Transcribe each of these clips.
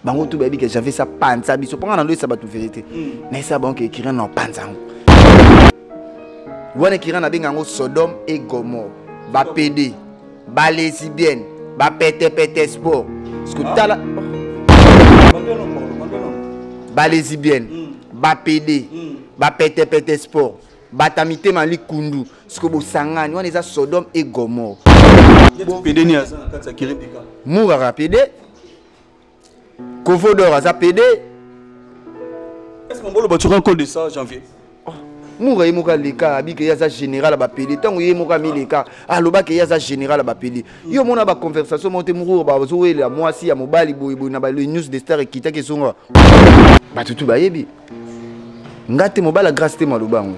Bango tout bayebi ke Janvier sa panza biso. Mpo nga naloyesa bato vérité. Nayesa bango ke Kirian na panza yango. Wana Kirian nabenga yango Sodome et Gomorrhe. Ba PD, ba lesbienne, ba pete sport. Parce que tala ba lesbienne, ba PD, ba pete sport. Bata mitema likundu. Siko bosangani wana eza Sodome et Gomorrhe. PD ni aza na kati ya Kirin Deka. Mourara PD. Kovodor aza PD. Est-ce que mbolo tu encore de ça Janvier? Oh, Moura ye moko aleka abike ye aza général ya bapele ntango ye moko amileka alobaki ye aza général ya bapele yo omona baconversation moko te moko bazowelela mwasi ya mobali boyeboye na bale news de star ekitaki ezonga bato tu bayebi nga te mobali ya grâce te maloba yango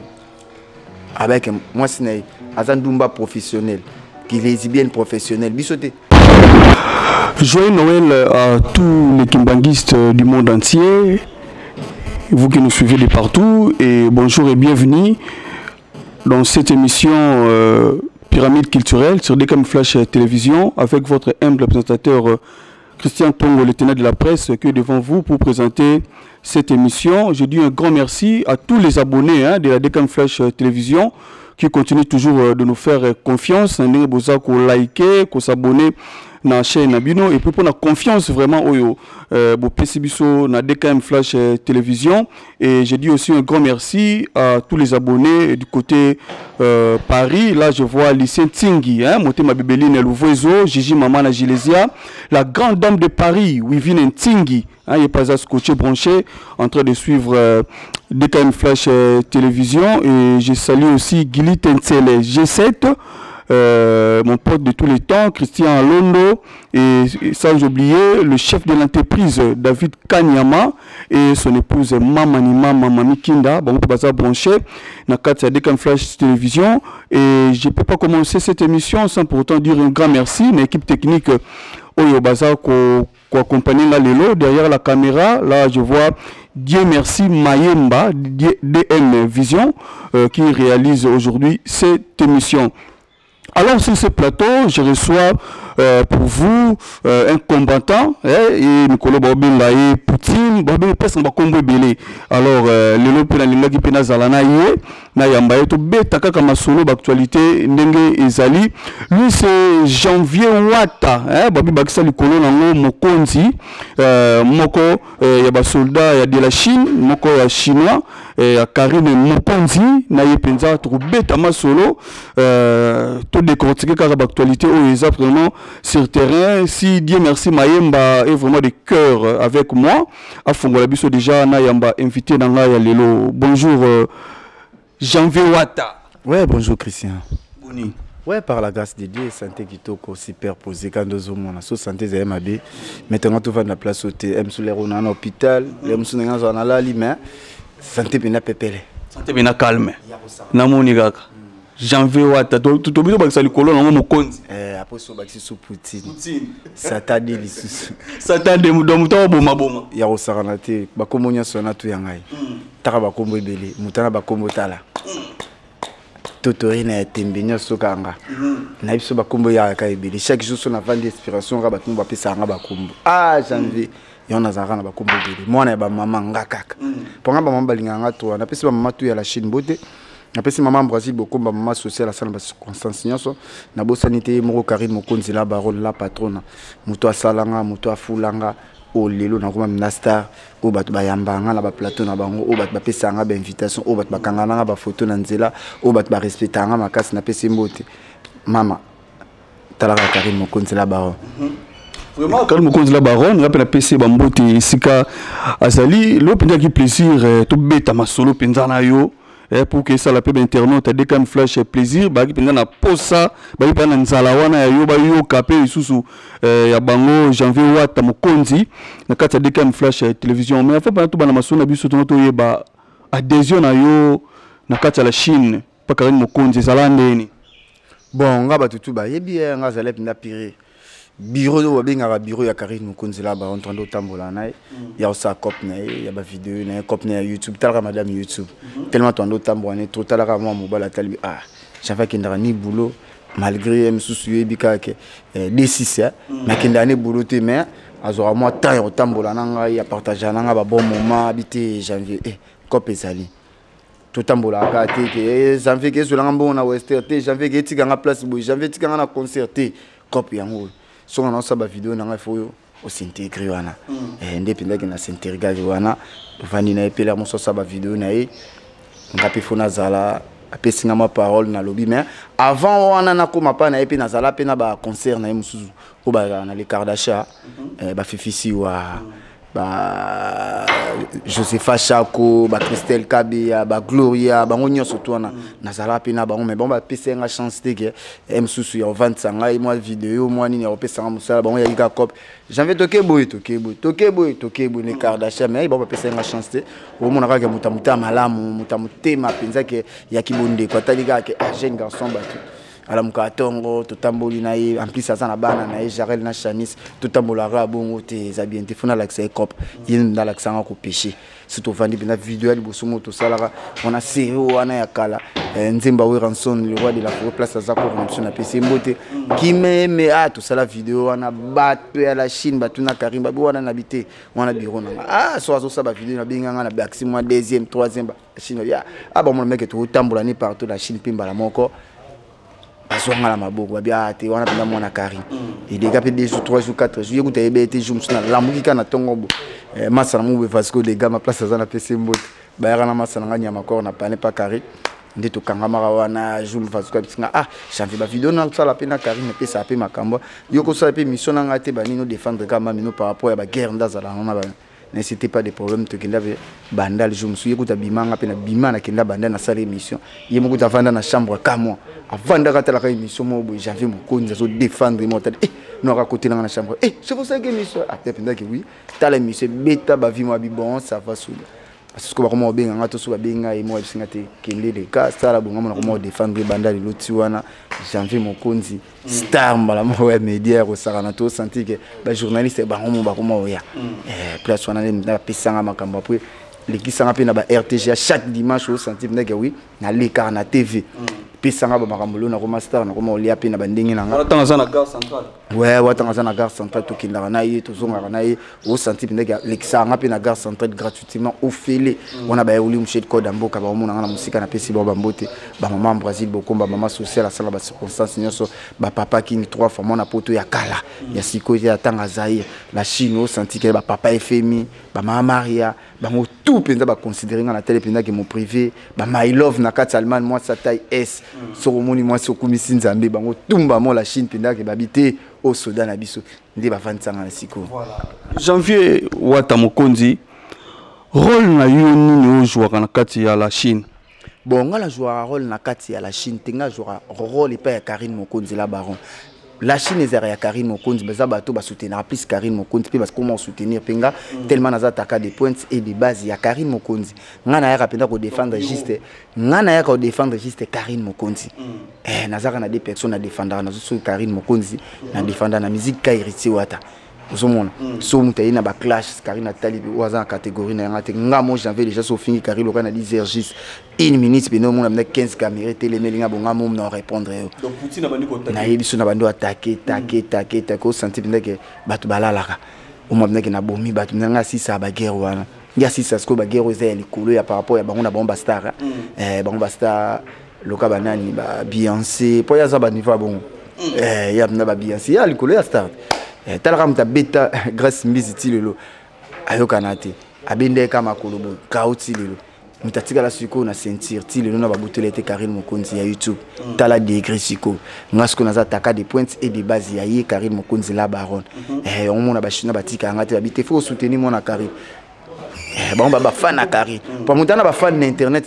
abaki mwasi na ye aza ndumba professionnel ki lesbienne professionnelle biso te. Joyeux Noël à tous les kimbanguistes du monde entier, vous qui nous suivez de partout, et bonjour et bienvenue dans cette émission Pyramide culturelle sur DKM Flash Télévision avec votre humble présentateur Christian Tongo, le ténor de la presse, qui est devant vous pour présenter cette émission. Je dis un grand merci à tous les abonnés, hein, de la DKM Flash Télévision qui continuent toujours de nous faire confiance. Ndenge boza ko liker, ko s'abonner na chaîne na bino et puis pour la confiance vraiment oyo bopesi biso na DKM Flash Télévision. Et je dis aussi un grand merci à tous les abonnés du côté Paris. Là je vois Lucien Tingi, hein, Motema Bibeline Louvoiseau, Gigi Mama na Gilesia, la grande dame de Paris, Wivine Tingi, hein, il est pas à scotché branché en train de suivre DKM Flash Télévision. Et je salue aussi Gili Tensele G7, mon pote de tous les temps, Christian Alondo, et sans oublier le chef de l'entreprise David Kanyama et son épouse Mamanima Mamami Kinda. Bon, on peut pas brancher dans le DKM Flash Télévision. Et je peux pas commencer cette émission sans pour autant dire un grand merci à l'équipe technique Oyo Baza ko accompagner là lelo derrière la caméra. Là je vois Dieu merci Mayemba DM Vision qui réalise aujourd'hui cette émission. Alors sur ce plateau, je reçois pour vous un combattant, hein, et Nicolas Bobinga et Poutine, Bobinga presque ba combo belé. Alors lelo pe na lingaki pe na zala na ye, na yamba ye to beta kaka masolo ba actualité ndenge ezali. Lui c'est Janvier Wata, hein, Bobi bakisa likolo nango mokonzi moko ya ba soldat ya de la Chine, moko ya chinois, ya Karine Mokonzi na ye penza to beta masolo to décortiquer kaka ba actualité oyo eza vraiment sur terrain. Si Dieu merci Mayemba est vraiment de cœur avec moi, afongola biso déjà na yamba invité na ngai ya lelo. Bonjour Janvier Wata. Ouais, bonjour Christian. Boni. Ouais, par la grâce de Dieu, santé kitoko super posé quand nous sommes so santé za mabe. Maintenant tout va na place au T M sous les on en hôpital, les musu nga zo na lali mais santé bina pepele. Santé bina calme. Na moni kaka. Janvier Wata to to biso bakisa likolo nango mokonzi. Après so bakisi so Poutine. Poutine. Satan de lisusu. Satan de mudo muto boma boma. Ya kosakana te, bakombo nyonso na tu ya ngai. Taka bakombo ebele, mutana bakombo tala. Totori na ya tembe nyonso kanga. Na biso bakombo ya ka ebele. Chaque jour so na vandi inspiration ka bato ba pesa nga bakombo. Ah Janvier. Yo na zaka na bakombo ebele. Mwana ya ba mama nga kaka. Ponga ba mama balinga nga to. Na pesi ba mama tu ya la Chine beauté. Na pesi mama Brésil bokomba mama sociale asala ba circonstances nyonso. Na bosani te moko Karine Mokonzi la baronne la patronne. Moto asalanga, moto afulanga. O lelo na koma na star o bato bayamba nga na ba plateau na bango, o bato bapesa nga ba invitation, o bato bakanga nga ba photo na nzela, o bato ba respecta nga makasi na pesi mbote. Mama talaka Karine Mokonzi la baronne. Vraiment Karine Mokonzi la baronne, nga pe na pesi ba mbote esika azali lo penza ki plaisir to beta masolo penza na yo. Pour que ça la paix internaute a DKM Flash plaisir ba ki penza na posa ba ki penza na nzala wana ya yo ba yo kapé lisusu ya bango Janvier Wata Mokonzi na kati ya DKM Flash télévision. Mais faut pas tout bana masolo na biso to yeba adhésion na yo na kati ya la Chine pa Karine Mokonzi ezala ndeni. Bon nga ba tutu ba yebi nga zalep na piré bureau do babengaka bureau ya Karine Mokonzi là ba en train de tambola na ye. Ya osa cop na ye, ya ba vidéo na ye, cop na ya YouTube, talaka madame YouTube. Tellement tondo tambola na ye, trop talaka mwa mobala talibi, ah, j'avais kendaka ni boulot malgré ye mosusu yebi kaka ke D6, hein. Mais kendaka ni boulot te, mais Azwaka mwa temps ya kotambola na ngai, apartageaka na ngai babon moment. Abi te, Janvier, cope ezali, totambolaka te ke Janvier ke ezwelanga mbongo na Western te, Janvier ke etikanga place boye, Janvier etikanga na concert te. Cope yango oyo, songa naosala bavideo na ngai, faut os'intégrer wana. Nde mpenzaki na s'intégraki wana, tovandi na ye mpela moso, asala bavideo na ye, nga mpe faut nazala. Apesi nga mwa parole, nalobi. Mais avant wana nakóma mpa na ye mpe, nazala mpe na baconcert na ye mosusu oyo bazala na le Kardasha, bafifisi wa ba Josepha Chako, ba Christelle Kabeya, ba Gloria, bango nyonso to wana nazala mpe na bango. Mais bango bapesa nga chance te ke mosusu ya kovandisa ngai mwa video, mwa nini ya kopesanga mosala. Bango yaki kaka cope: Janvier, toke boye, toke boye, toke boye, toke boye, ne Kardashian. Mais bango bapesa nga chance te. Omona kaka moto ya motema malamu, moto ya motema mpenza ke yaki bondeko. Atali kaka ke ah, jeune garçon, bato alamukaka ntongo, totamboli na ye. En plus aza na bana na ye, Jarel na Chanis. Totambolaka bongo te, eza bien te. Faut nalakisa ye cope. Ye nalakisanga kopêcher. So tovandi mpenza, video ya liboso moko tosalaka wana, série wana ya kala, nzemba Werrason, le roi de la forêt, place aza koko na biso, napesi ye mbote kimeme. A tosala video wana, bato ya la Chine batuna Karim babi wana nabi te, wana biro nanga. Ah, so azosala bavideo, nabenganga na baxi mwa deuxième, troisième Chine babi ah, bamona meke tokotambola ni partout la Chine. Mpe mbala moko bazwanga na maboko, babi ah te, wana mpenza mwana Karim. Eleka mpe 2 jours, 3 jours, 4 jours, ye kuta yebe ete jour mosusu nalamuki kaka na ntongo bo masa na mobe Vasco de Gama, place aza, na pesi mbote. Bayaka na masa na nga nyama kor na pane pa carré nde tokangamaka wana. Jour Vasco abisinga: ah Janvier, bavideo nasala mpe na Karim epesaka mpe makambo. Yo kosala mpe mission na ngai te, banini odéfendre kaka mamino par rapport ya baguerre nde azala ngo na mais c'était pas des problèmes. Tokenda mpe Bandal jour mosusu, ye kuta bimanga mpe na bima, nakenda Bandal, nasala émission. Ye moko kuta avanda na chambre kamwa, avandaka, atalaka émission moko boye, Janvier Mokonzi azodéfendre mo. Atali no akakotelanga na chambre: eh, c'est pour ça que émission ate mpenzaki. Oui, tala émission ebeta bavi mwa bi bon, ça va suda, parce que bakoma obenganga to so babenga ye moko, abisinga te, kende leka, sala bonga mona koma odéfendre. Banda lelo ti wana, Janvier Mokonzi star mbala moko ya média ya kosakana. Tosentir ke bajournaliste bango mo bakoma oya place wana nde bapesanga makambo. Après lekisanga mpe na ba RTG chaque dimanche. Osentir ndeke oui, nalekaka na TV, pesanga bamakambo. Lelo nakoma star, nakoma olia mpe na bandenge na nga. Ntango aza na gare centrale. Ouais, watanga aza na gare centrale, tokendaka na ye, tozongaka na ye. Osentir ndenge alekisaka nga mpe na gare centrale gratuitement, ofele wana. Bayoli mushel code ya mboka, baomonanga na mosika, napesi bango bambote. Bamama Brésil bokomba, mama sociale asala bacirconstance nyonso, bapapa King trois fois, mwana poto ya kala ya sikoyo ya ntanga Zaire la Chine. Osentir ke bapapa Fmi, bamama Maria, bango tout mpenza baconsidérer nga na tele mpenza ke mo privé, bamay love na kati ya Allemagne, mwasi ya taille s, soki omoni mwasi okumisi Nzambe. Bango tumba mo la Chine mpenza ke babi te, oyo soda na biso nde bavandisanga na sikoyo. Janvier Wata Mokonzi, rôle na yo nini ozwaka na kati ya la Chine? Bon, nga nazwaka rôle na kati ya la Chine te. Nga azwaka rôle epai ya Karine Mokonzi la baron. La Chine ezalaka ya Karine Mokonzi. Baza bato basoutenaka plus Karine Mokonzi mpe bakoma soutenir mpe nga, tellement naza taka de pointe et de base ya Karine Mokonzi. Nga nayaka mpenza kodéfendre juste, nga nayaka kodéfendre juste Karine Mokonzi. Nazaka na deux personnes nadéfendaka. Nazo soki Karine Mokonzi, nadéfenda na musique ka Héritier Wata. Ozomona so moto aye na baclash Karine, atali oyo aza na catégorie na yanga te. Nga mo Janvier déjà, so ofingi Karine loka na 10 heures juste une minute pene, omona mna 15 caméra etelemeli nga. Bonga mo na répondre yo. Nayebi so na bando atake take take take. Osentir mpenza ke bato balalaka, omwa mpenza ke nabomi bato mpenza. Nga asisa baguerre wana, nge asisa sikoyo baguerre oyo eza ya likolo ya par rapport ya bango na bango bastar, bango bastar loka banani, ba Beyoncé, mpo ye aza baniveau ya bongo. Ya mpenza ba Beyoncé ya likolo ya star. Talaka moto abeta Grâce Mbisi ti lelo ayokana te, abendeka makolo boye kao ti lelo. Moto atikala sikoyo na ceinture ti lelo na babutela ete Karine Mokonzi ya YouTube. Tala degré sikoyo. Nga sikoyo naza taka de pointe et de base ya ye Karine Mokonzi la baronne. Omona bachinois batika yanga te, babi te, faut soutenir mwana Karine. Bango bafan na Karine, po moto ana bafan na internet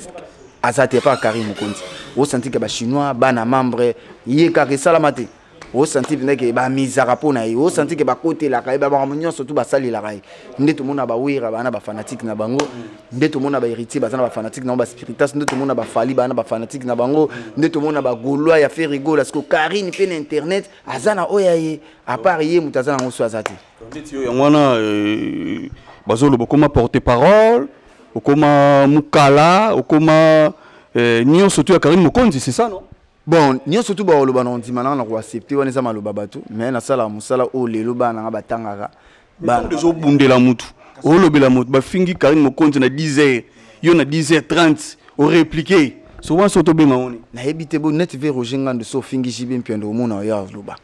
aza te pa Karine Mokonzi. Osentir ke bachinois bana membre ye kaka esalama te. Osentir mpenza ke bamizaka mpo na ye, osentir ke bakotelaka ye, bamakambo nyonso tu basalelaka ye. Nde tomona bawera baa na bafanatike na bango, nde tomona bahéritier baza na bafanatike na bango, baspiritas, nde tomona bafali baa na bafanatike na bango, nde tomona bagaulois ya Ferrigola. Siko Karine mpe na internet aza na oyo ya ye, à part ye moto aza nango so aza te. Neti oyo yango wana, bazoloba okoma porte parole, okoma mokala, okoma nyonso tu ya Karine Mokonzi, c'est ça, non? Bon, nyonso tu bakoloba na ondima nanga na koaccepter wana, eza maloba bato. Mais nasalaka mosala oyo lelo bana nanga batangaka. Bana ozobundela mutu, olobela moto, bafingi Karine Mokonzi na 10 heures, yo na 10 heures 30 orépliquer. Souvent so tobenga oni. Nayebi te, bo net ve Roger Ngando, so ofingi JB Mpiando, omona oyo aloba.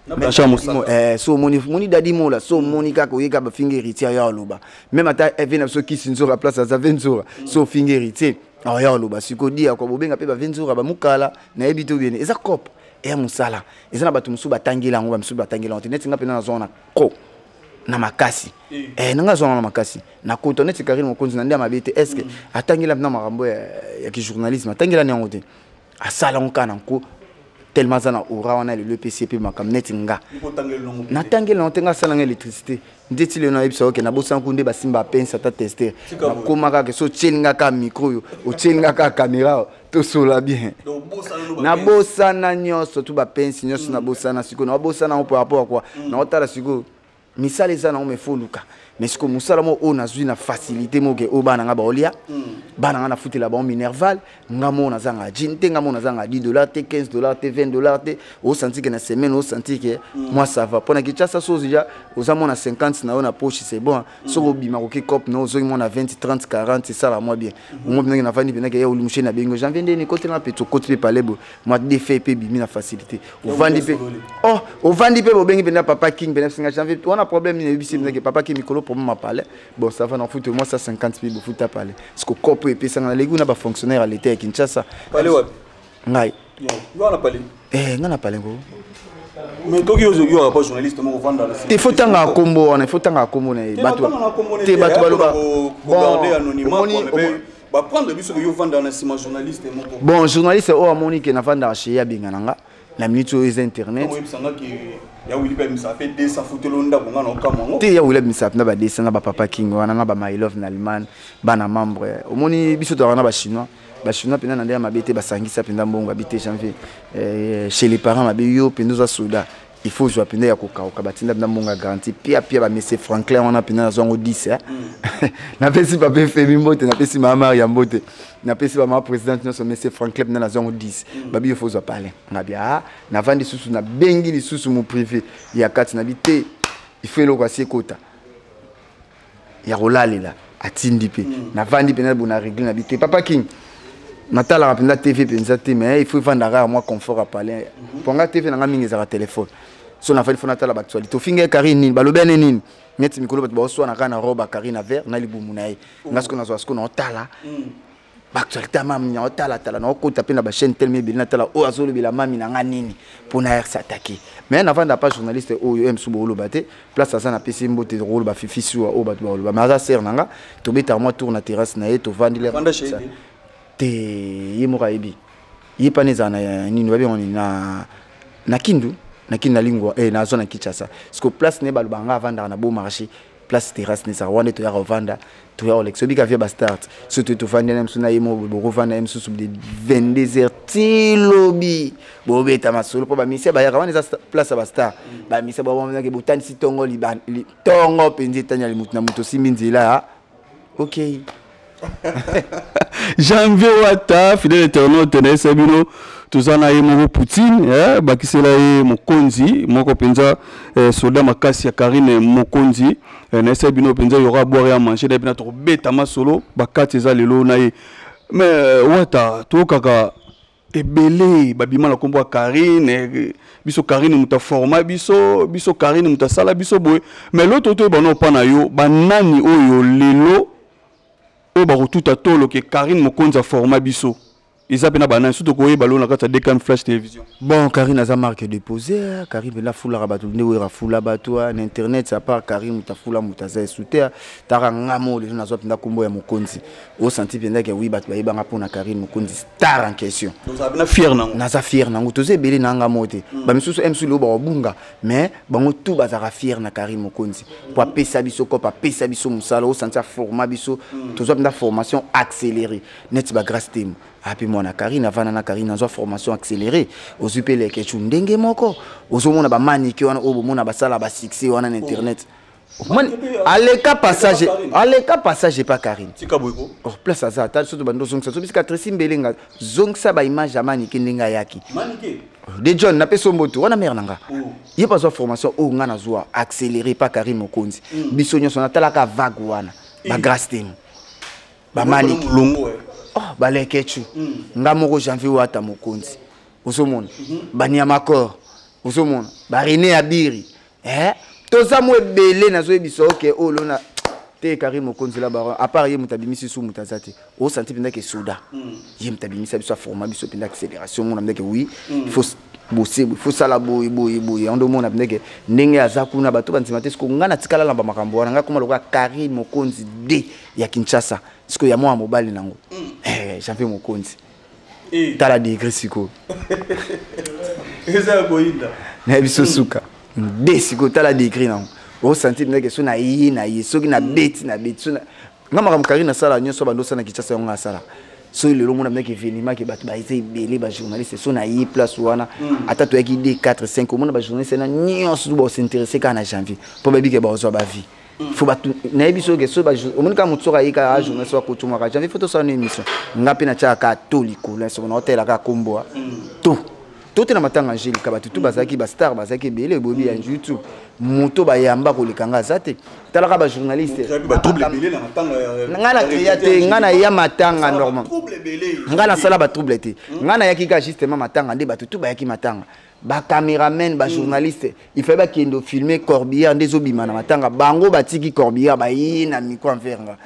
Blanchard Mosaka. So omoni moni Dadi Mola, so omoni kaka oyeka bafingi Héritier, oyo aloba. Même ata eve na biso kisi nzora, place aza ve nzora, so ofingi Héritier, oyo aloba. Sikoyo dia kwa bobenga mpe bave nzora bamukala, nayebi te. Obiene eza cope eya mosala, eza na bato mosusu batangeli yango, bamosusu batangeli yango te. Neti nga mpena nazwa na ko na makasi, nanga azwa na makasi nakota neti Karine Mokonzi na nde ya mabe te. Est ce que atangela mpena makambo ya kijournalisme? Atangelani yango te, asala yango kaka na nko, tellement aza na aura wana. Lelo epesi ye mpe makambo. Neti nga natangeli yango te, nga asalanga électricité. Ndeti lelo nayebisa oke nabosanku nde basimba apense ata tester, nakóma kaka so otieli nga kaka micro oyo, otieli nga kaka caméra, tosola bien. Nabosana nyonso tu, bapensi nyonso nabosana. Sikoyo nabosana yango par rapport à quoi? Naotala sikoyo misala eza nango, mais faut luka. Mais sikoyo mosala moko oyo nazwi na facilité moke, oyo bana nga baolia, bana nga nafutela bango minerval, nga moko nazanga jean te, nga moko nazanga 10 $ te, 15 $ te, 20 $ te. Osanti ke na semaine, osanti ke moi ça va. Mpona Kinshasa, so déjà oza mona 50 na yo na poche, c'est bon. Soki obima koki cope na ozongi mona 20, 30, 40, esala mwa bien. Omo ndenge navandi mpendake ya olimushe na bengo janvier ndeni kotela mpe tokoti mpe palebo mwa defe mpe ebimi na facilité. Ovandi mpe, oh, ovandi mpe, bobengi mpenza Papa King mpenza singa janvier wana. Problème nini? Oyebisi mpenzake Papa King mikolo problème apale. Bon, ça va, nafuti moi 150 mpe bofuta pale. Parce que kopo epesanga naleki kuna bafonctionnaire ya l'État ya Kinshasa. Ngai ngai na pale ngo. Mais toki yo pas journaliste moko vanda. Te, faut tanga kombo wana, faut tanga kombo na ye. Bato te, bato baloba. Bon, baprendre biso yo vanda na nsima journaliste moko. Bon, journaliste oyo amoni ke navandaka chez ye, abenga na nga na minute oyo eza internet. Ya Wili mpe abimisa mpe 200, futelo ndako nga na okamwa yango. Te, ya Wili abimisa mpenza ba 200 na bapapa King wana na bamylove na Allemagne, bana membre. Omoni biso tozalaka na Bachinois, Bachinois mpenza na nde ya mabe te, basangisa mpenza mbongo abi te. Janvier, chez les parents mabe, yo mpenza oza soda, il faut ozwa mpenza ya kokauka. Batinda mpenza mbongo ya garantie pia pia. Bamese Franklin wana mpenza nazwa yango 10. Napesi papa Femi mbote, napesi mama Maria mbote, napesi bamama présidente nyonso. Mese Franklin mpenza nazwa yango 10. Babi yo faut ozwa pale. Ngabi a navandi lisusu, nabengi lisusu mo privé ya kati nabi te, il faut eloko asi ekota ya kolalela. Atindi mpe, navandi mpenza bo na règle na bi te. Papa King, natalaka mpenza TV mpenza te, mais il faut evandaka ya mwa confort ya palais. Mpo nga TV na nga mingi ezalaka telefone. So nafandi, faut natala baactualité. Ofinga Karine nini, balobi ane nini. Neti mikolo bato baoswana kaka na robe ya Karine na vert na libumu na ye. Nga sikoyo nazwa, sikoyo naotala baactualité ya mami, naotalatala, naokota mpe na bachaîne telema ebele, natala oyo azolobela mami na nga nini mpona r s'attaquer. Mais navanda pa journaliste oyo msu booloba te, place aza, napesi mbote. Koloba fifi suwa oyo bato baoloba, mais aza sere na nga. Tobetaka mwa tour na terrasse na ye, tovandi te. Ye moko ayebi, ye pana ezala na nini, babengo nini, na Kindu, na Kindu, na Lingwa, nazwa na Kinshasa. Parce que place ne balobaka nga avandaka na Beau Marché, place terrasse nezaka wana. Toyaka kovanda, toya kolekisa obika via bastart. So toye, tovandi na mosusu na ye mo, bokovanda ye mosusu de 22 heures ti lobi, bobeta masolo mpo bamisia bayaka wana. Eza place ya bastar, bamisia babamaki botandisi ntongo, ntongo mpenza etani ya motu na moto osimbi nzela. Ok. Janvier Wata, fidèle internaute na yesa bino, toza na ye moko Poutine, bakisela ye mokonzi moko mpenza, soldat makasi ya Karine Mokonzi. Na yesa bino mpenza yora boire ya manger na bino, tokobeta masolo bakati eza lelo na ye. Mais Wata, tokaka ebele babima na nkombo ya Karine, biso Karine moto aforma biso, biso Karine moto asala biso boye. Mais loto toyeba na opa na yo, banani oyo lelo oyo bakotuta tolo ke Karine Mokonzi aforma biso? Eza mpe na banani so tokoyeba lelo na kati ya DKM Flash Télévision? Bon, Karine aza marque déposée. Karine mpenza afulaka bato nde oyo afula bato na internet. À part Karine, moto afula moto aza esu te. Taka nga mo lelo nazwa mpenza nkombo ya mokonzi, osanti mpenza ke wi, bato bayebanga mpona Karine Mokonzi, star en question. Na fier nango. Naza fier nango. Toza ebele na nga mo te, bamisusu msu lelo bakobunga, mais bango tout bazalaka fier na Karine Mokonzi po apesa biso kope, apesa biso mosala, osanti aforma biso. Tozwa mpenza formation accélérée neti bagrâce temo ape mwana Karine, avanda na Karine, nazwa formation accélérée. Ozwi mpe lekecu ndenge moko, ozomona bamanike wana oyo bomona basala basuccès wana na internet. Aleka passage, aleka passage epa Karine. Oh, place aza ata soto bando zongisa so bisika Tracy Mbelenga zongisa ba image ya Manike ndenge ayaki. De John napesi yo mboto wana mare na nga. Ye mpe azwa formation oyo nga nazwa accéléré pa Karine Mokonzi. Biso nyonso natalaka vague wana bagrace temo bamanike, oh, balekechu, nga moko Janvier Wata Mokonzi, ozomona baniamakor, ozomona barene abiri, eh? Toza mo ebele. Nazoyebisa oke oyo lona te. Karine Mokonzi la baron, à part ye moto abimisi su moto aza te. Osanti mpenza ke soda ye moto abimisa biso, aforma biso mpenza accélération. Mona mpenza ke oui, il faut bose, il faut sala boye boye boye. Yango nde omona mpenza ke ndenge aza kuna, bato bandima te. Siko ngai natikala na bamakambo wana, ngai koma lokola Karine Mokonzi de ya Kinshasa. Sikoyo ya mwana mobali nango, Janvier Mokonzi, tala degré sikoyo. Eza ya koyinda. Nayebi so suka nde sikoyo, tala degré nango. Osanti mpenza ke so na ye na ye, soki nabeti nabeti so nga makambo Karine asala nyonso, bando osala na Kinshasa, yango asala. Soki lelo omona mpenza ke événement ke bato baza ebele, bajournaliste, so na ye place wana, ata toyaki 2 4 5, omona bajournaliste na nyonso tu baosinteresse kaka na Janvier, mpo bayebi ke bazwa bavie. Fo bato nayebi soki so omoni kaka motu soki aye kaka journaliste akotumaka Janvier, fo tosala no émission. Nga mpe natiaka kaka to likolo, soko naotelaka kaka komboa to to te. Na matanga Angélika, bato tu bazalaki, bastar bazalaki ebele. Boyebi ya YouTube, moto bayamba koleka nga aza te. Talaka bajournaliste, nga na créa te, nga na ya matanga normal, nga nasala batrouble te. Nga nayaki kaka justement matanga nde bato tu bayaki matanga, bacameraman, bajournaliste, il fallait bakende ofilme corbillard nde ezobima na matanga. Bango batiki corbillard, baye na micro envers nga.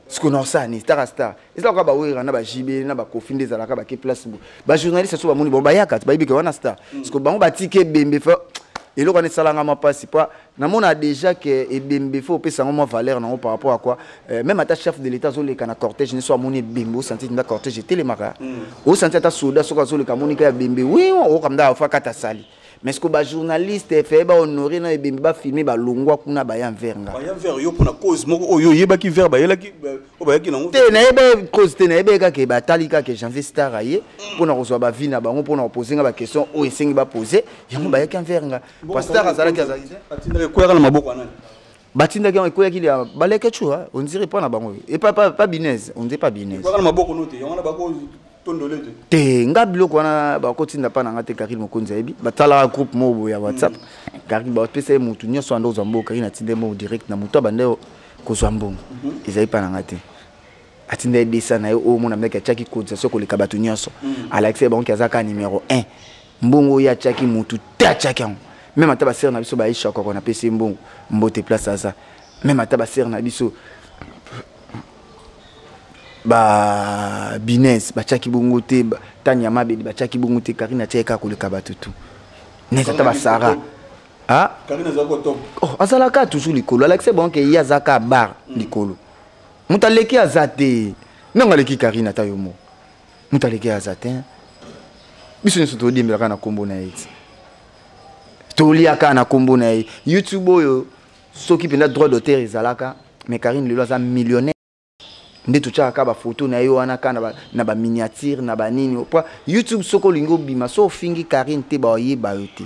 Sikoyo naosala nini? Stara star ezalaka bawera na bajibe na bakofi nde ezalaka bake place bo bajournaliste so bamoni bango bayaka, bayebi ke wana star. Sikoyo bango batiki ebembe. Fa eloko wana esalanga mwa mpasi, po namona déjà ke ebembe fo opesa yango mwa valeur nango par rapport à quoi. Même ata chef de l'État azoleka na cortège ne, so amoni ebembe, osanti nda cortège etelemaka. Osanti ata soda soki azoleka, amoni ka ya ebembe, wi, oyoka nda afa kata sali. Mais ce que bajournaliste feye bahonore na ebembe, bafilme, balongwa kuna, baya envers nga. Baya vers yo mpona cause moko oyo oyebaki vers bayelaki oyo bayaki nango? Te, nayeba cause te. Nayeba kaka batali kaka Janvier star aye mpona kozwa bavie na bango, mpona kopose nga baquestion oyo esengi bapose yango. Bayaki envers nga, pasteur azalaki te. Batindaki, ekweyaka na maboko ya nani? Batindaki yango, ekweyaki ya baleke chu, on dirait mpo na bango e pas binese, on dirait pas binese. Ekweyaka na maboko no te, yango wana bakotondole te? Te, nga biloko wana bakotinda mpa na nga te. Karine Mokonzi ayebi, batalaka groupe moko boye ya WhatsApp. Karine bapesa ye motu nyonso anda kozwa mbongo. Karine atinda ye mbongo direct na motu abanda kozwa mbongo, ezali mpa na nga te. Atinda ye desa na ye oyo omona meke atiaki cotisation koleka bato nyonso, alakisa ye bango aza kaka numéro 1. Mbongo oyo atiaki, motu te atiaki yango. Même ata basere na biso baisha koko, napesi ye mbongo, mbote place aza. Même ata basere na biso ba bines batiaki bongo te, tania mabedi batiaki bongo te. Karine atiaki kaka koleka bato tu neti ata basara. Ah? Oh, azalaka toujours likolo. Alakisa bango ke ye aza kaka bar likolo, moto aleki aza te. Ndenge aleki Karine, ata yo mo moto aleki aza te. Biso nyonso todiembelaka na nkombo na ye ti toliaka na nkombo na ye. YouTube oyo, soki mpenza droit d'auteur ezalaka, mais Karine lelo aza millionnaire. Nde totyaka kaka bafoto na ye wana kaka na baminiature na banini po YouTube soki olingi obima, so ofingi Karine te, baoyeba yo te.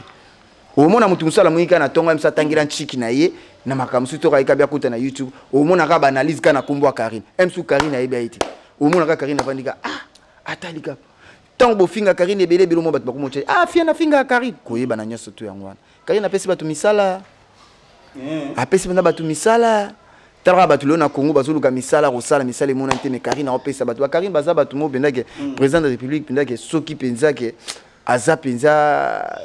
Omona moto mosusu alamuki kaka na ntongo, mosu atangela ntiki na ye na makambo mosusu, toka ayekabi akuta na YouTube, omona kaka baanalyse kaka na nkombo ya Karine. Mosusu Karine ayebi aye te, omona kaka Karine avandi kaka, ah, atali kaka. Ntango bofinga Karine ebele ebele, omona bato bakomotya, ah, fia nafinga Karine. Koyeba na nyonso to yango wana, Karine apesi bato misala, apesi mpenza bato misala. Talaka bato lelo na Congo bazoluka misala, kosala misala emonani te, mais Karine aopesa bato. Bakarine baza bato mo mpenza ke président de la République mpenza ke soki mpenza ke aza mpenza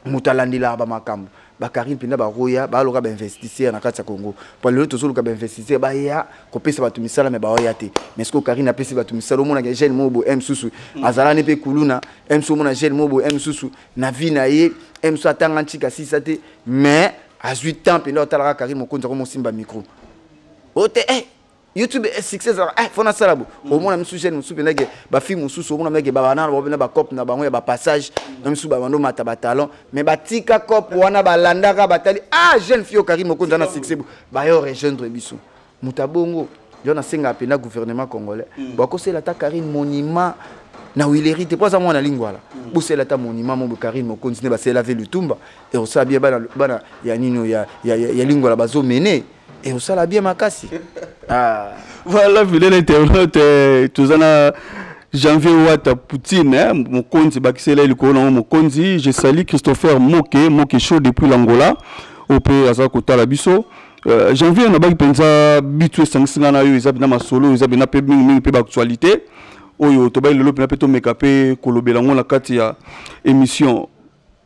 moto alandelaka bamakambo, bakarine mpenza bakoya baloka bainvestisseur na kati ya Congo. Po lelo tozoluka bainvestisseur baya kopesa bato misala, me baoya te. Mais sikoyo Karine apesi bato misala. Omonaka jeune moko boye mosusu azala ne mpe kuluna mosusu, omona jeune moko boye mosusu na vie na ye mosusu atanga ntika sisa te, mais azwi temps mpenza otalaka Karine Mokonzi akomosimba micro o te. YouTube succès ezalaka, fo nasala bo. Omona misusu jeune mosusu mpenza ke bafille mosusu, omona mpenza ke babana na bango mpenza bacope na bango ya bapassage na misusu, babando mata batalon, mais batika cope wana, balandaka, batali, ah, jeune fille oyo Karine Mokonzi na succès bo, bayo rejoindre biso. Moto abongo Yo nasengaka mpenza gouvernement congolais bakosela ata Karine monument na wileri te, mpo aza mwana Lingwala. Bosela ata monument mo Karine Mokonzi nde basela ve Lutumba, ekosala bien. Bana, bana ya nini ya Lingwala bazomene, ekosala bien makasi. Ah. Voilà, fidèle internaute, toza na Janvier Wata Poutine, hein, mokonzi bakisela likolo nango mokonzi. Je salue Christopher Moke Moke Show depuis l'Angola, ope aza kotala biso. Janvier, nabaki mpenza bitu esangisi nga na yo, eza mpena masolo, eza mpena mpe mingimingi mpe baactualité oyo tobai lelo mpena mpe tomeka mpe kolobela yango na kati ya émission.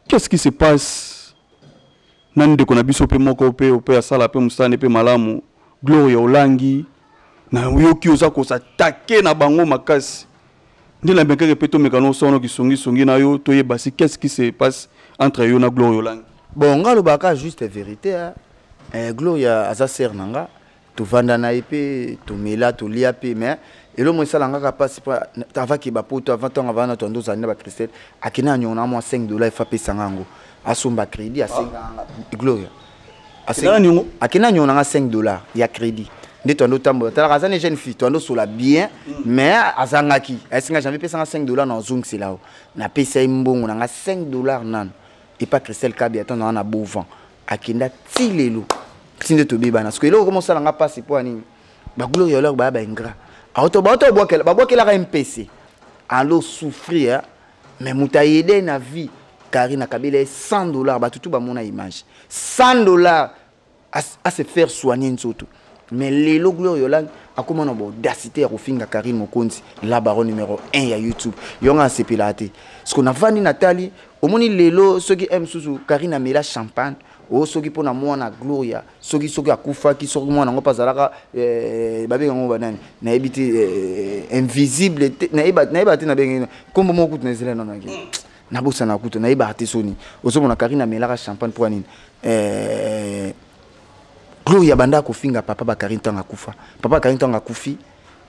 Qu'est-ce qui se passe na ndeko na biso mpe moko mpe mpe asala mpe mosala mpe malamu, Gloria Olangi? Nayoki oza kosatake na bango makasi nde namekaki mpe tomeka nosala kisongisongi na yo, toyeba si qu'est-ce qui se passe entre yo na Gloria Olangi. Bon, nga alobaka juste vérité, hein. Gloria aza sœur na nga, tovanda na ye mpe tomela, tolia mpe, mais eloko esalanga kaka mpasi mpo avaki bapoto avant, ntango avanda toando ozali na bacristel, akende na niongo na mwa 5 $ efa apesanga yango asomba crédit, asenganga Gloria. Akende na niongo nanga 5 $ ya crédit nde toando otambola. Talaka, aza ne jeune fille, toando osola bien, mais azangaki. Ayesinga Janvier, pesanga 5 $ na ozongisela o. Napesa ye mbongo nanga 5 $ nano epa Christelle Kabi, ata na na Bovan. Akenda ti lelo ti nde tobebana. Soki eloko komo osalanga mpasi, mpo ya nini bagloria oloko baya baingrat, auto bauto babwakelaka MPC alo souffrir, mais moto ayede na vie Karine akabela ye 100 $. Bato tu bamona image, 100 $ à se faire soigner nzoto. Mais lelo Gloria Olangi akóma na baaudacité ya kofinga Karine Mokonzi, la baronne numéro 1 ya YouTube. Yongo asepelaka te parce que navandi natali, omoni lelo soki m susu Karine amela champagne o soki mpona mwana Gloria, soki akufaki, soki mwana yango mpe azalaka babenga yango banani, nayebi te, invisible te, nayeba te, nabenge nkombo moko kutu na ezela nanaki, nabosana kutu, nayebaka te. Soni ozomona Karine amelaka champagne mpo nini? Gloria banda kofinga papa Bakarine ntango akufa. Papa Bakarine ntango akufi,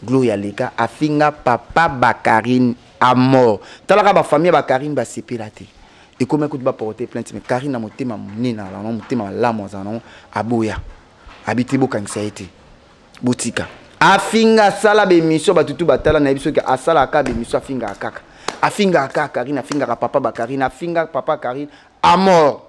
Gloria aleka afinga papa Bakarine à mort. Talaka, bafamille ya Bakarine basepela te, ekomi kutu baporte plainte. Mais Karine na motema monene, azala nango motema malamu, azala nango, aboya, abi te, bokangisa ye te, botika afinga, asala baémission, bato tu batala. Nayebi soki asalaka baémission, afingaka kaka, afingaka kaka Karine, afingaka papa Bakarine, afinga papa Karine à mort.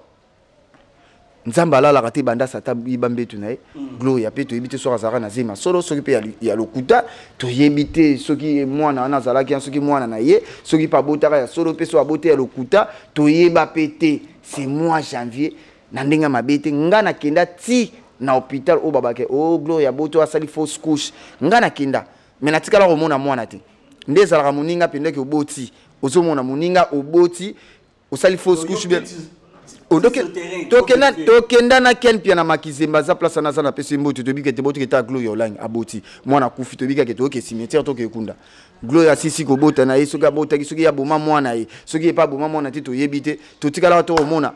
Nzambe alalaka te, banda sata yiba mbetu na ye. Gloria mpe toyebi te soki azalaka na zema solo, soki mpe ya lokuta, toyebi te soki mwana wana azalaki, soki mwana na ye, soki mpe abotaka ya solo, mpe soki abote ya lokuta, toyeba mpe te. C'est mois janvier na ndenge ya mabe te. Nga nakenda ti na hôpital oyo babake o Gloria boto asali fausse couche. Nga nakenda, mais natikala komona mwana te. Nde ezalaka moninga mpendaki oboti, ozomona moninga oboti, osali fausse couche bien. Tokenda na Ken Pia na Makizemba, aza place wana, aza na pesi mbote. Toyebi ke te, botoki ta Gloria Olangi aboti mwana, akufi, toyebi kake toyoke cimetière, toke ekunda. Gloria asisi kobota na ye, soki abotaki, soki aboma mwana ye, soki epa aboma mwana te, toyebi te. Totikalaka to komona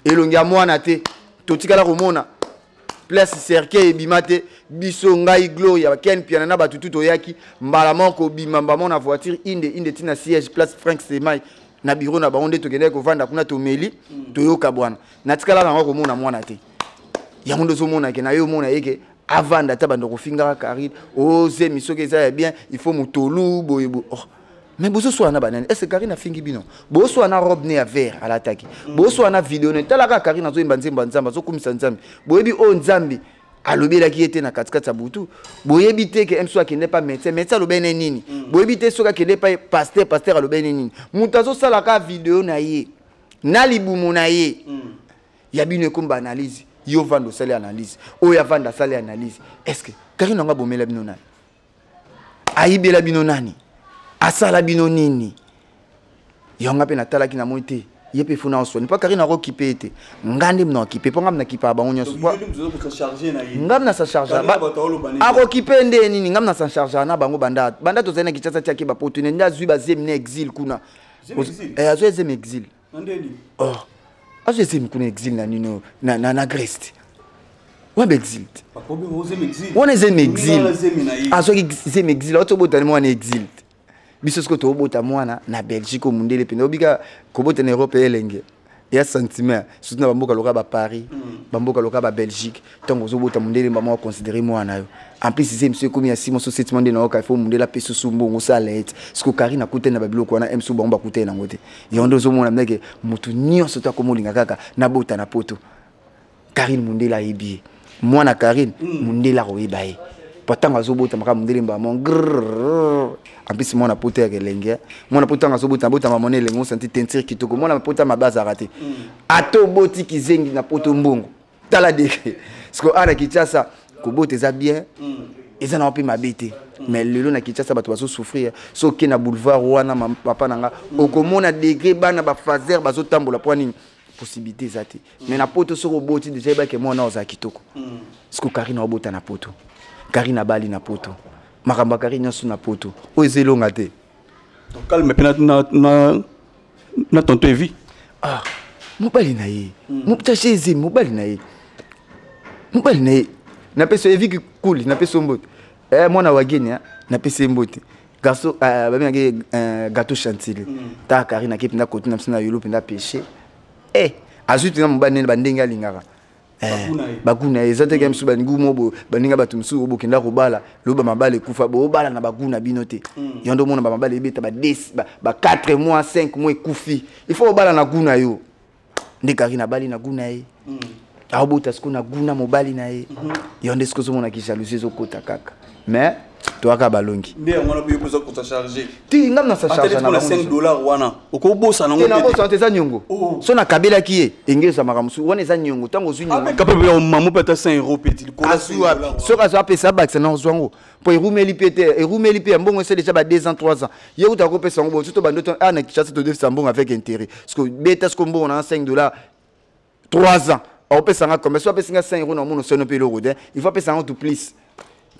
elongi ya mwana te, totikala komona place cercueil ebima te. Biso, ngai, Gloria, Ken Piana na bato tu toyaki mbala moko kobima mbamo na voiture inde inde ntina siège place Frank Semai na bureau na bango nde tokendaki kovanda kuna, tomeli, toyoka bwana. Natikala nango komona mwana te. Yango nde ozomona ke na yo omona ye ke avanda ata bando kofingaka Karine, ozemi soki eza ya bien, il faut motolu boye boye. Oh. Mais bozoswana na banani? Est ce Karine afingi bino? Bozoswana na robe ne ya vert alataki, bozoswana na video ne. Talaka, Karine azoyemba nzembo ya Nzambe, azokumisa Nzambe. Boyebi oyo Nzambe alobelaki ye te na katikati ya butu. Boyebi te ke mso akende pa médecin, médecin alobeli ne nini. Boyebi te soki akende pa pasteur, pasteur alobeli ne nini. Moto azosalaka video na ye na libumu na ye ya bino ekomi baanalyse. Yo vanda osali analyse, oyo avanda asali analyse. Est ce que Karine yango abomela bino nani? Ayibela bino nani? Asala bino nini? Yango mpe natalaki, namoni te ye mpe funa oswani mpo Karine akokipe ye te. Nga nde mna okipe, mpo nga mna kipaka bango nyonso, nga mna sa charge akokipe nde nini? Nga mna sa charge na bango banda banda tozali na Kinshasa. Tiaki bapotune nde azwi bazemi na exil kuna, azwi ezemi exil. Oh, azwi ezemi kuna exil na nini, na Grèce te, wana baexil te, wana ezemi exil. Azwaki zemi exil, auti obotani mwana exil te. Biso sikoyo tobota mwana na Belgique, omundele mpenza obika kobota na Europe elenge. Eya sentiment, surtout na bamboka lokola baparis, bamboka lokola babelgique. Ntango ozobota, mondele mama aconsidérer mwana yo. En plus eza émission ekomi ya 6 mois so 7 mois nde nayoka ifo mondele apesa su mbongo, osala ete siko Karine akutani na babiloko wana msu, bango bakutani nango te. Yango nde ozomona ndeke motu nyonso to akoma olinga kaka nabota na poto. Karine, mondele ayebi ye. Mwana Karine, mondele akoyeba ye po ntango azobota makambo mondele mbamo. En plus mwana poto yaka elenge. Mwana poto ntango azobota, abotama mona elenge, osanti teinture kitoko. Mwana poto mabe azalaka te. Ata oboti kizengi na poto, mbongo tala degré. Siko awa na Kinshasa, kobota eza bien, eza nango mpe mabe te. Mais lelo na Kinshasa bato bazosouffrir. So oke na boulevard wana, papa na nga, okomona degré bana bafaser bazotambola. Mpo nini? Possibilité eza te. Mais na poto, soki oboti déjà, yebake mwana ozala kitoko. Siko Karine aobota na poto, Karine abali na poto, makambo ya Karine nyonso na poto oyo eza elonga te. Calme mpe na tonton Evi. Ah, mobali na ye tache eze mobali na ye, mobali na ye. Napesi Evi kuli, napesi yo mbote. Mwana wageni, napesi ye mbote. Garçon babengaki gâteau chantilly. Taka Karine ake mpenza kote na biso na yolo mpenza péché. Azwi mpenza mobali nene bandenge alingaka baguna eza te. Ke mosusu baningi mo baninga bato mosusu oyo bokenda kobala loba mabala ekufa, boobala na bagu na bino te. Yo nde omona bamabala ebeta ba 4 mois, 5 mois, ekufi. Il faut obala na gu na yo. Nde Karine abali na gu na ye, aobota sikoyo na gu na mobali na ye. Yo nde sikoyo ozomonaki jalousie ezokota kaka, mais toyaka balongi. Nde yango wana boye koza kota charge. Ti ngam na sa charge. Na 5 $ wana okobosana. Ngo te, nabosana te, eza niongo. So nakabelaki ye, enge ezamaka mosusu wana, eza niongo. Ntango ozwi niongo capable mamo mpe ata 5 € mpe ti likolo. Azwi wapi? Soki azwi, apesa, abakisa na ozwa yango mpo erumeli mpe te, erumeli mpe ya mbongo ese déjà ba 2 ans, 3 ans. Ye kuta akopesa yango. Bon, surtout bando a na Kinshasa, todefisa mbongo avec intérêt. Parce beta siko mbongo na 5 $ 3 ans, akopesanga combien? So apesinga 5 € na mono sono mpe eloko te. Il faut apesanga tout plus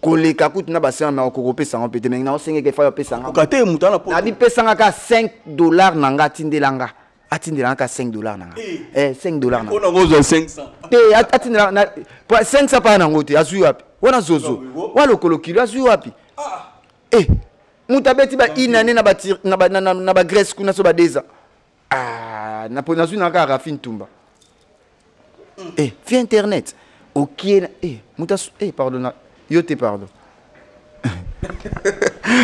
koleka kutu na basema, me akoki kopesanga mpe te. Me naosengeka efa apesanga. Te, moto ana. Nabipesanga ka 5 $ na nga, atindelanga, atindelanga ka 5 $ na nga. 5 $ na nga ozwa 500. Te, atindela 500 paya nango te. Azwi wapi wana? Zozo wa lokolo kilo, azwi wapi? Moto abeti ba une année na bagrèce kuna, so ba 2 ans. Nazwi na kaka Rafine Tumba. Fi internet okie moto. Pardon, yo te, pardon.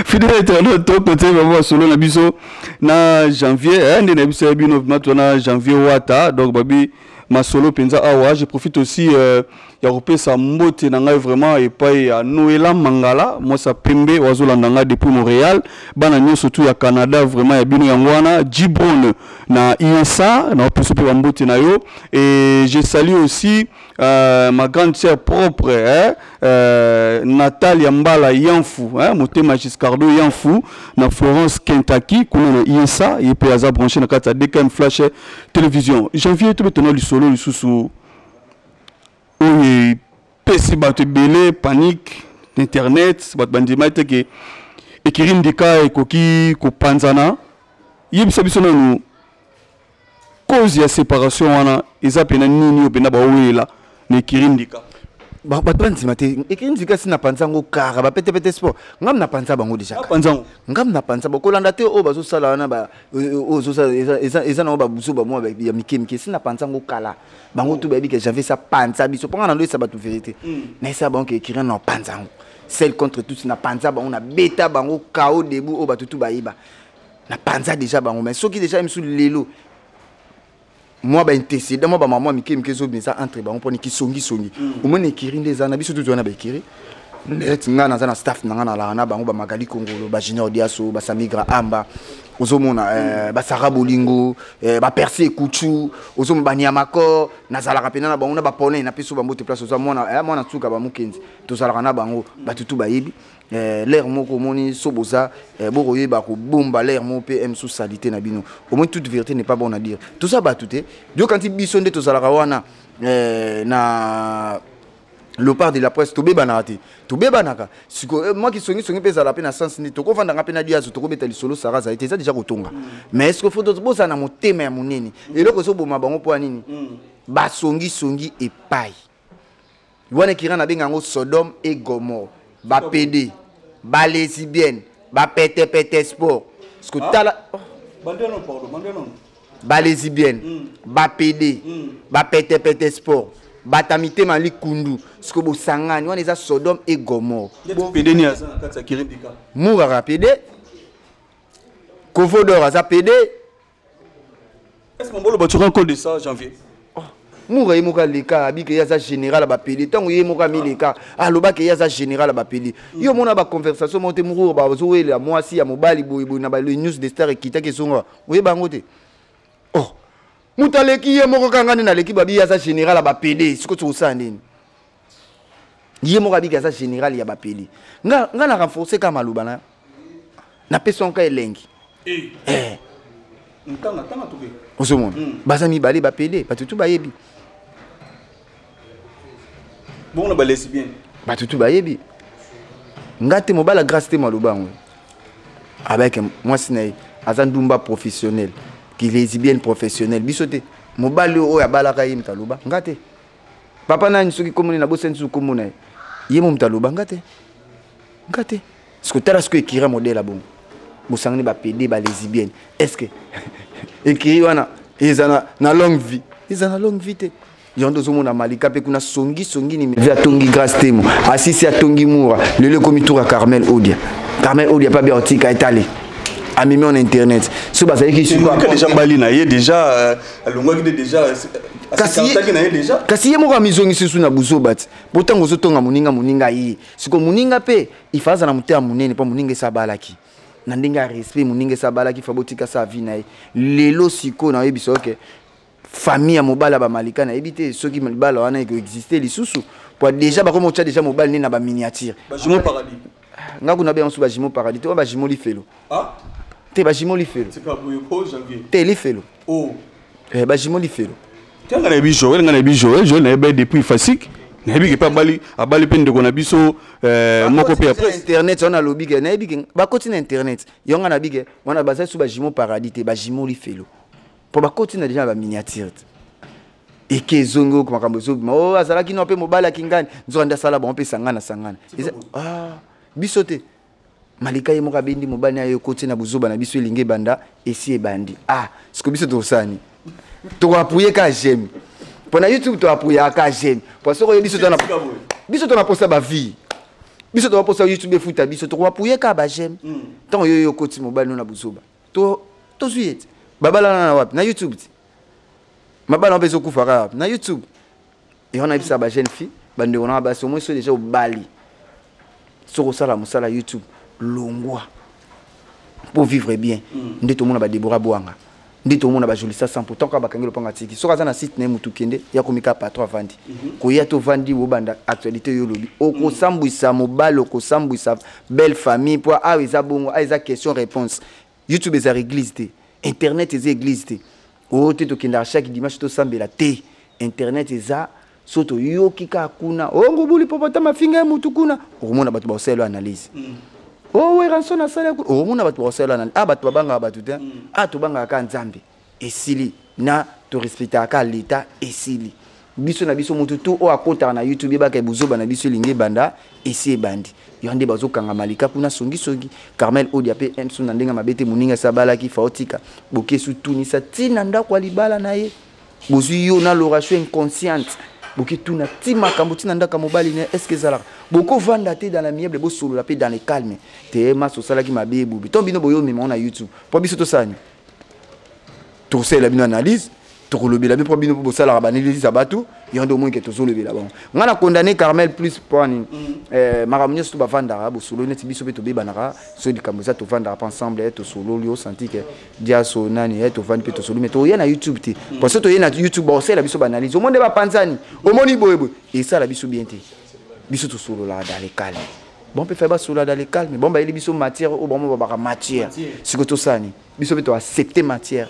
Fidèle internaute, tokote vraiment solo na biso na Janvier nde na biso ya bino vraiment to na Janvier Wata. Donc babi masolo mpenza awa. Je profite aussi ya kopesa mbote na ngai vraiment epai ya Noela Mangala, mwasi ya pembe oyo azolanda ngai depuis Montréal. Bana nyonso tu ya Canada, vraiment ya bino yango wana. Gibron na USA, na opesa mpe bambote na yo. Et je salue aussi ma grande sœur propre, hein, Natalia Mbala Yanfu, hein, motema Giscardo Yanfu na Florence, Kentucky kuna na USA, ye mpe aza branché na kati ya DKM Flash Télévision. Janvier, tobetana lisolo lisusu oyo epesi bato ebele panique. Internet, bato bandima ete ke ekiri ndika ekoki kopanzana. Yebisa biso nanu cause ya séparation wana eza mpena nini, oyo mpena baowela na ekiri ndika? Bato bandima te ekiri ndika. Si na panza yango kara bapetepete sport, ngam na panza bango déjà. Panza. Ngam na panza bakolanda te. Oyo bazosala wana, oyo ozosala eza nango babusu bamwa ya mike mike. Si na panza yango kala, bango tu bayebi ke Janvier sa panza biso mponga na ndo esa bato vérité. Nayesa bango ke ekiri na panza yango seul contre tous. Na panza bango, na beta bango kao debout. Oyo bato tu bayeba, na panza déjà bango. Mais soki déjà misu lelo mwa baintécédent, mwa bamama mike mike ezobimisa entre bango mpona kisongisongi, omoni ekiri nde eza na biso tutu wana. Baekiri neti ngai naza na staff na ngai, nalaka na bango, bamagali Kongolo, bajunior Diaso, basamigra amba, ozomona basara bolingo, bapersi ekuchu, ozomona baniamacor. Nazalaka mpena na bango na bapone. Napesi bambote place oza mwana, mwana suka bamokenzi. Tozalaka na bango, bato tu bayebi. L'air moko omoni so boza bokoyeba kobomba l'air moko mpe msu salité na bino. Omoni, toute vérité n'est pas bon à dire. Toza bato te, yokanti biso nde tozalaka wana na lopard de la presse. Tobebanaka te, tobebanaka siko mwa kisongisongi mpe ezala mpe na sens nde tokovandanga mpe na diazo, tokobeta lisolo. Sara azali te, eza déjà kotonga. Mais est ce que faut bozala na motema ya monene? Eloko ezoboma bango mpo ya nini? Basongisongi epai wana ekira, nabenga yango Sodome et Gomorrhe. Bapd, balesbienne, bapetepete sport, parce que tala. Bandeno, pardon, bandeno. Balesibienne, bapd, bapetepete sport, bata mitema likundu. Siko bosangani wana eza Sodome et Gomorrhe. Pd ni aza na kati ya Kirindika. Murara pd, Kovodor aza pd. Est-ce que Mbolo tu rends compte de ça, Janvier? Mura ye moko aleka, abike ye aza général ya bapd. Ntango ye moko amileka, alobaki ye aza général ya bapd. Yo mona baconversation moko te, moko bazowelela mwasi ya mobali boyeboye na ba News de Star ekitaki ezonga, oyeba yango te. Oh, moto aleki ye moko kanga nde naleki, babi ye aza général ya bapd. Sikoyo tokosala nini? Ye moko abiki aza général ya bapd. Nga na renforce kaka maloba na napesi wango ka elengi. Eh. Ntanga tanga toke. Ozomona, baza mibale bapd, bato tu bayebi. Bon, na ba lesbienne. Bato tu bayebi. Nga te, mobala Grâce te, maloba yango abaki mwasi na ye aza ndumba professionnel, ki lesbienne professionnel. Biso te, mobali oyo abalaka ye moto aloba, nga te. Papa nani, soki komoni na bosani susu kombo na ye, ye mo moto aloba, nga te, nga te. Siko tala siko ekiri modèle ya bongo, bosangani bapd, balesibienne. Est ce que ekiri wana eza na longue vie? Eza na longue vie te. Yango nde ozomona Malika mpe kuna songisongi ni vi atongi Grâce Temo, asisi atongi Mura, lelo ekomi tour ya Carmel Odia. Carmel Odia mpe abia otika etale amemi en internet so bazalaki. Déjà bali na ye déjà alongwaki de déjà. Kasi ye moko amizongisi su na buzoba ti po ntango ozotonga moninga, moninga ye siko moninga mpe ifa aza na motema monene mpo moninga esi abalaki na ndenge ya respect. Moninga esi abalaki, fa botika sa vie na ye. Lelo sikoyo nayebisa oke famille ya mobali ya bamalika, nayebi te soki libala wana ekoexiste lisusu, po déjà bakomi otya déjà mobali nde na baminiature. Bajumeau paradis. Nga kuna benga mosusu bajumeau paradis te, oyo bajumeau lifelo. Ah? Te, bajumeau lifelo. Tika boye ko, Janvier. Te, lifelo. Oh. Eh, bajumeau lifelo. Te, nga nayebi Joël, nga nayebi Joël. Joël nayebi depuis Fasik. Nayebi ke mpe abali mpe ndeko na biso moko mpe ya presse. Internet wana alobi ke nayebi ke bakoti na internet. Yo nga nayebi ke wana bazali su bajumeau paradis te, bajumeau lifelo, mpo bakoti na déjà na baminiature te. Eke ezongi oyo makambo ezobima o azalaki no mpe mobali akingani, nzoka nde asala bango mpe sangana sangana. Ah, biso te, Malika ye moko abendi mobali na ye okoti na buzoba na biso elingi ebanda, esi ebandi. Ah, siko biso tokosala nini? Tokoappuye ka j'aime mpo na YouTube, toapuyaka ka j'aime mpo soki oyebi biso tona posa bavie, biso tokaposa YouTube efuta biso, tokoappuye ka baj'aime. Ntango yo okoti mobali no na buzoba, tozwi ye te. Babalana na wapi? Na YouTube te. Mabala mpe ezokufa kaka na YouTube. Yango nayebisaka bajeune fille, bandeko nanga basi, omoi so déjà obali, soki osala mosala YouTube, longwa pour vivre bien. Nde tomona badebora bwanga, nde tomona bajolisa sampo tant kaka bakangi lopango, atiki. Soki aza na site na ye, motu kende ya komika patron avandi koya tovandi obanda actualité. Oyo olobi okosambwisa mobali, okosambwisa belle famille, mpo awa eza bongo, awa eza question réponse. YouTube eza église te, internet eza église te oyo te tokendaka chaque dimanche tosambela te. Internet eza so toyoki kaka kuna ongubuli popota mafinga ya mutu kuna, okomona bato bakosalela analyse. O Werrason asala kuna, okomona bato bakosalela analyse. Ah, bato babangaka bato te. Ah, tobangaka kaka Nzambe, esili na torespectaka kaka leta, esili. Biso na biso, motu tu oyo akotaka na YouTube, yebaka buzoba na biso elingi ebanda, esi ebandi. Yo nde bazokanga Malika kuna songisongi, Carmel Odia mpe msu na ndenge mabe te. Moninga esi abalaki, fa otika bokesu tunisa ntina ndako ya libala na ye. Bozwi yo na loration inconsciente, boke tuna ti makambo ntina ndako ya mobali na ye. Est ce que ezalaka bokovanda te dans l'amiable, bosolola mpe dans le calme te? Masi osalaki mabe ebubi to bino boyomema na YouTube mpo biso tosala nini? Tokosalela bino analyse, tokolobela bino mpo bino mpo bosalaka baanalyse ya bato. Yo nde omoni ke tozolobela bango. Ngai na condamné Carmel plus mpo nini? Makambo nyonso to bavandaka, bosololi neti biso mpe tobebanaka. So likambo eza, tovandaka mpe ensemble, tosololi, osanti ke diaso nani, tovandi mpe tosololi. Mais toya na YouTube te, parce que toye na YouTube, baosala biso baanalyse, omoni nde bapanzani, omoni boyeboye, esala biso bien te. Biso tosololaka dans le calme. Bon, mpe fai basolola dans le calme. Bon, bayeli biso matière oyo bango babaka matière. Sikoyo tosala nini? Biso mpe toaccepte matière,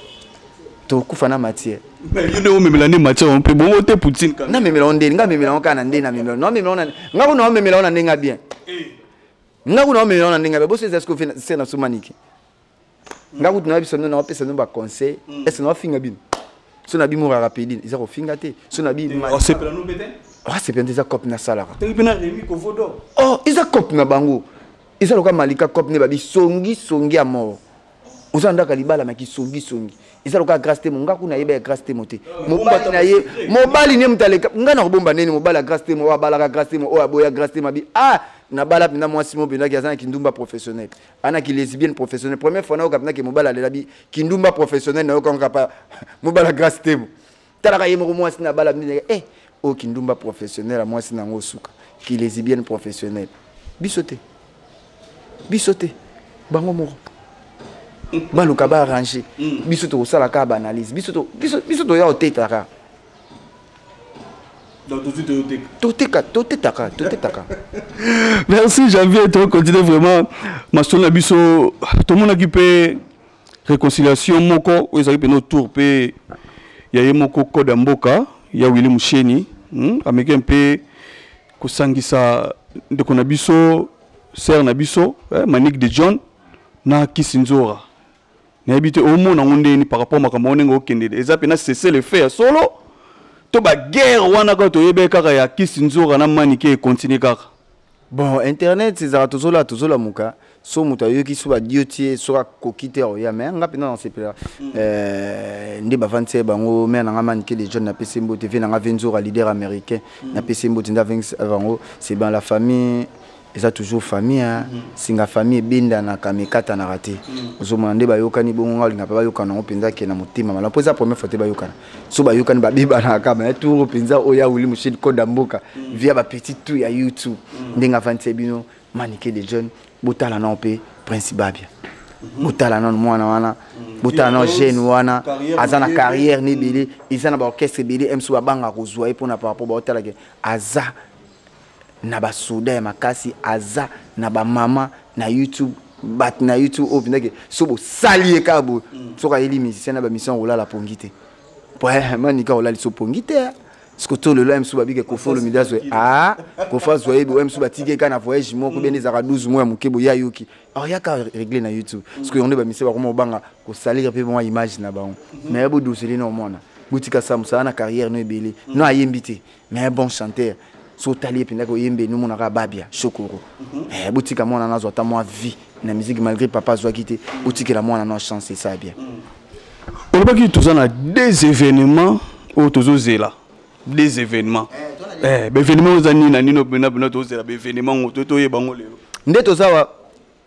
tokufa na matière. Yo nde omemela nde matière mpe bongo te, Poutine. Namemela ngo ndeni? Nga memela ngo kaka na ndeni, namemela, namemela ngo nga kuna, omemela ngo na ndenge ya bien. Nga kuna omemela ngo na ndenge ya bien. Boso eza sikoyo se na somaniki. Nga kutu nayebi biso, naopesa bino baconseil. Ese naofinga bino? So na bimo rapidine eza kofinga te. So na bi osepela no mpe te. Asepela nte, eza cope nasalaka. Tangi mpe na Remi Kovodo. Oh, eza cope na bango, eza loka Malika cope nde babi songi songi ya mort. Oza na ndako ya libala ma kisongisongi eza lokola Grâce Temo. Nga kuna yeba ya Grâce Temo te. Mobali na ye, mobali ne moto aleka nga na kobomba nini. Mobali ya Grâce Temo oyo abalaka Grâce Temo, oyo aboya Grâce Temo, abi ah, nabala mpenza mwasi mo mpenzaki aza na kindumba professionnel, anaki lesbienne professionnel. Première fois nayoka mpenzaki mobali alela bi kindumba professionnel, nayoka ngo kapa mobali ya Grâce Temo. Talaka ye moko mwasi na bala mingi, eh, oyo kindumba professionnel ya mwasi nango suka ki lesbienne professionnel. Biso te, biso te, bango moko baluka baarrange. Biso tokosala kaka baanalyse. Biso toya kotetaka, toteka, totetaka, totetaka. Merci Janvier, tocontinue vraiment masolo na biso. Tomonaki mpe réconciliation moko oyo ezalaki mpena autour mpe ya ye moko code ya mboka ya Willy Musheni, Ameki mpe kosangisa ndeko na biso, sœur na biso, Manique de John na Kisi Nzora. Nayebi te omona yango ndeni par rapport makambo yango ndenge okendele. Eza mpena cessez-le-feu ya solo to baguerre wana kaka toyebi kaka ya Kisi Nzora na Manike econtinue kaka? Bon, internet ezalaka tozola, tozolamuka. So moto ayoki so badio tie, soki akoki te akoya. Mais nga mpenza nasepela nde bavandisa ye bango. Mare nanga Manike de John, napesi mbote. Ve nanga Venzora, leader américain, napesi mbote. Nde avengisa bango. C'est bien, la famille eza toujours famille, hein. Singa famille ebendanaka me ekatanaka te. Ozomona nde bayokani bongo. Nga olinga mpe bayokana yango mpenza ke na motema malamu, mpo eza première fois te bayokana. So bayokani, babebanaka. Mais tour mpenza oyo ya Willy Musheni, code ya mboka, via bapetit tout ya YouTube, ndenge avandisa bino Manike de John, botala nao mpe Prince Babia, botala nano mwana wana, botala nano jeune wana aza na carrière na ebele, eza na baorchestre ebele mso babangaka kozwa ye mpona par rapport baotalake aza na basoda ya makasi, aza na bamama na YouTube, bato na YouTube oyo mpenzake so bosali ye kaka boye. Soki ayeli musicien na bamission, kolala pongi te. Po Manika olali so pongi te. Siko to lelo mosusu babike Kofi Olomide azwe, ah, Kofi azwa ye boye, mosusu batiki ye kaka na voyage moko bene ezalaka 12 mois ya moke boye, ayoki ayaka réglé na YouTube. Siko yango nde bamise bakoma kobanga kosalira mpe mwa image na bango. Mais bodoseli na omwana, botika sa mosala na carrière no ebele. No ayembi te, mais un bon chanteur. So otali ye mpenza koyembe, nomonaka Babia Shokoro. Botika mwana nazwa ata mwa vie na musique, malgré papa azwaki te. Botikela mwana no chance, esa bien. Olobaki toza na deux événements oyo tozozela, deux événements. Baévénement oza nini na nini mpena mpena tozela baévénement ngo to toyeba ngo lelo? Nde toza wa,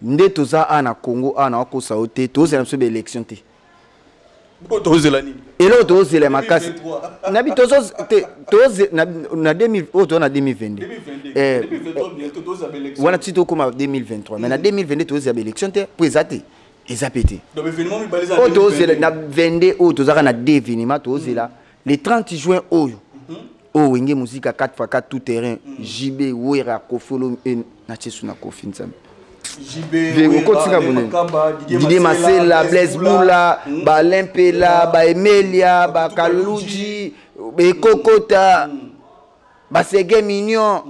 nde toza a na Congo a na wakosa yo te. Tozela biso baélection te. Tozela nini? Eloko tozela makasi nabi tozo te toze na 2000 oyo toza na 2022 wana ti tokóma 2023. Mais na 2022 tozela baélection te, mpo eza te, eza pe te. Oyo tozela na 22 oyo tozaka na deux événement. Tozela le 30 juin oyo, oyo Wenge Musica 4 x 4 tout terrain, JB, Wera, Kofi na Tiesu na Kofi Nzambe okotika monene, Didier Masela, Blaise Bula, Balin Pela, Baemelia, Bakaluji, Ekokota, Basege Mignon,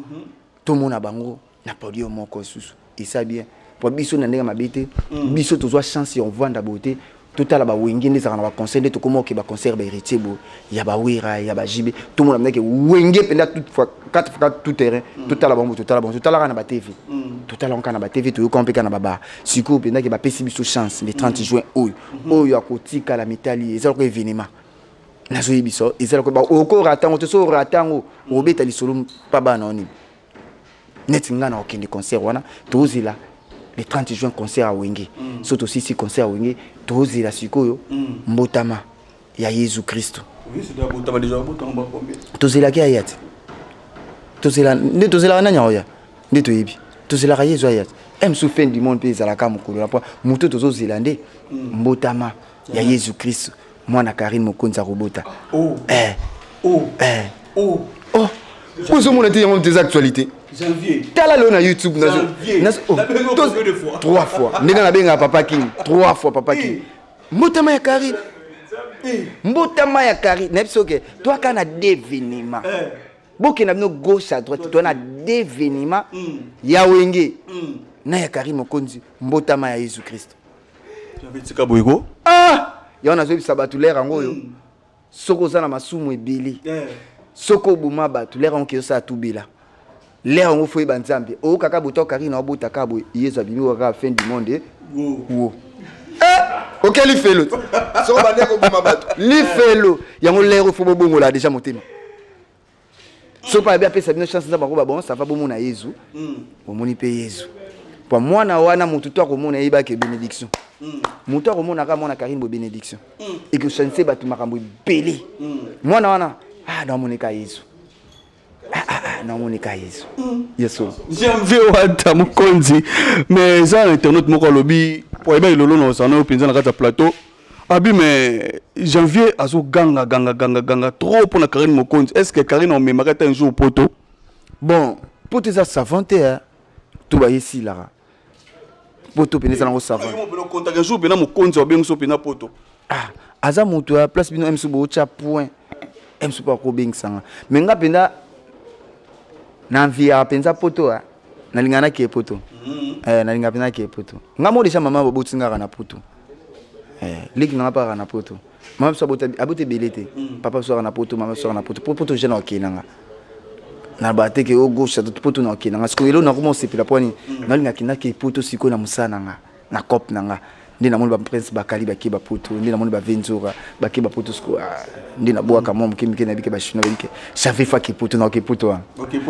tomona bango na podium moko susu, esa bien. Po biso na ndenge mabe te, biso tozwa chance ya ovanda boye te, totala bawenge nde ezalaka na baconcert, nde tokóma oke baconcert bahéritier boye ya bawera, ya bajibe. Tomona ndeke Wenge mpenza toute fois 4 fois 4 tout terrain. Totala bango, totala bango, totalaka na batv, totala kaka na batv, toyoka mpe kaka na babar. Sikoyo mpenzake bapesi biso chance le 30 juin oyo, oyo akotikala mitali. Eza lokola événement nazoyebisa, eza lokola okorata yango te. So orata yango, obeta lisolo mpa bana onini neti ngai na kokende concert wana. Tozela le 30 juin concert ya Wenge. So tosisi concert ya Wenge, tozela sikoyo mbotama ya Yesu Kristo. Tozelaki aya te. Tozela nde tozelaka nani aoya? Nde toyebi tozelaka Yesu aya te. Msu fin du monde mpe ezalaka mokolo na mpo moto tozozela nde mbotama ya Yesu Kristo, mwana Karine Mokonzi akobota. Oh. Eh. Oh. Eh. Oh. Oh. Ozomona te, yango te eza actualité. Tala lelo na YouTube. Trois fois ndenge nabengaka Papa King, trois fois Papa King. Mbotama ya Karine, mbotama ya Karine. Nayebi soki toaka na devenima bokenda bino gauche à droite, toa na devenima ya Wenge na ya Karine Mokonzi, mbotama ya Yesu Kristo. Tika boyeko. Ah, yango nazoyebisa bato lere yango oyo. Soki oza na masumu ebele, soki oboma bato, lere yango kezosala tubela. Lere yango fo oyeba Nzambe oyokaka boto Karine obotaka boye, Yesu abimi kaka, fin du monde wo. Oke lifelo soko bande koboma bato lifelo yango lero fo bobongola déjà motema. So mpe abi apesa bino chance, nzambe akoba bon, ça va, bomona Yezu. Bomoni mpe Yezu po mwana wana, motu to akomona, yebake bénédiction. Motu akomonaka mwana Karine bo bénédiction ekochanse bato makambo ebele. Mwana wana, ah, naomoneka Yezu. Ah, ah, ah, naomoneka Yezu yesu. Janvier Wata mokonzi, mais eza na internaute moko alobi po ayeba elolo na ozala nayo mpenza na kati ya plateau. Abi mais Janvier azoganga ganga ganga ganga trop mpona Karine Mokonzi. Est ce que Karine omemaka ata un jour poto? Bon, poto eza savon te, eh. To bayesilaka poto pene eza nango savon. Okontaka jour mpena mokonzi wabengi so mpena poto? Ah, aza moto ya place bino mso bootya point mso mpo akobengisanga, me nga mpenza na enviaka mpenza poto. A nalinga nakee poto. Eh, nalinga mpenza nakee poto. Nga mo déjà mama baboti ngaka na poto. Eh, leki nanga mpe kaka na poto. Mama biso abota ebele te. Papa biso kaka na poto, mama biso kaka na poto. Po poto jeune akokende nanga na bateke o gauche poto poto na okende nanga. Sikoyo elo nakoma osepela mpo nini? Nalinga kendaki poto sikoyo na mosala na nga na cope na nga. Nde namoni baprince bakali bake bapoto, nde namoni bavenzora bake bapoto. Sikoyo, ah, nde nabwaka mwa moke mike, nayebike bachinois bayebike j'avais faki poto, naoke poto wana,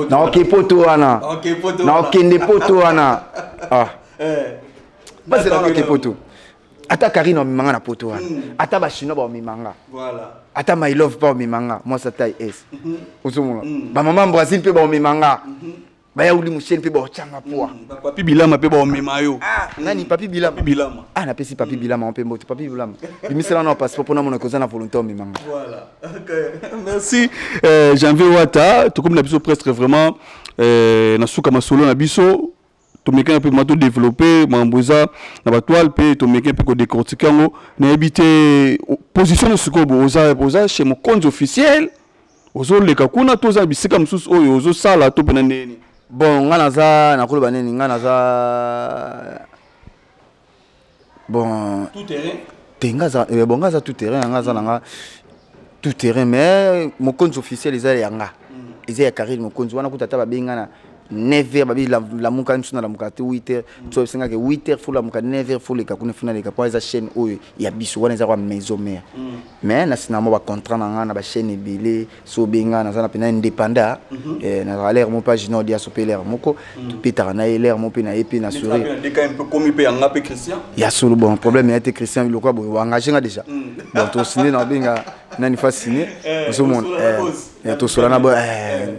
naoke poto wana, naokende poto wana. Ah, bazela, naoke poto. Ata Karine amemanga na poto wana, ata bachinois baomemanga, ata My Love mpe baomemanga, mwasi ata s ozomona bamama Brazil mpe baomemanga, bayauli mosheni mpe baotyanga poa. Papi Bilama mpe baomema yo. Ah, nani? Papi Bilama? Bilama. Ah, napesi Papi Bilama mpe mbote. Papi Bilama, bimisela na passeport mpona monaka oza na volonté omemanga. Voilà. Okay. Merci Janvier Wata. Tokomi na biso presque vraiment na suka masolo na biso. Tomekani mpe ma todéveloppe makambo eza na batoile mpe tomekani mpe kodécortique yango. Nayebi te position no sikoyo bo oza chez mokonzi officiel, ozoleka kuna to oza na bisika mosusu oyo ozosala to mpena ndeni? Bon, nga naza, nakoloba nini, nga naza bon tout terrain. Te, nga aza bon, nga aza tout terrain, nga aza na nga tout terrain, mais mokonzi officiel eza ya nga, eza ya Karine Mokonzi wana. Kuta ata babenga na 9 heures, babi lamuka, miso na lamuka te 8 heures. So esengaka 8 heures fo lamuka, 9 heures fo leka kuna, funa leka po eza chaîne oyo ya biso wana, eza kwa maison mère. Mais nasina mwa bacontrat na nga na bachaîne ebele. So obenga, naza na mpena indépendant. Nazala lere moko mpe junior diaso mpe lere moko topetaka na ye, lere moko mpe na ye mpe na sourire. Komi mpe yanga mpe Christian. Ya solo. Bon, problème ya te, Christian lokola boye oengage nga déjà. Bon, tosine na obenga nani fa sine, ozomona tosola na bo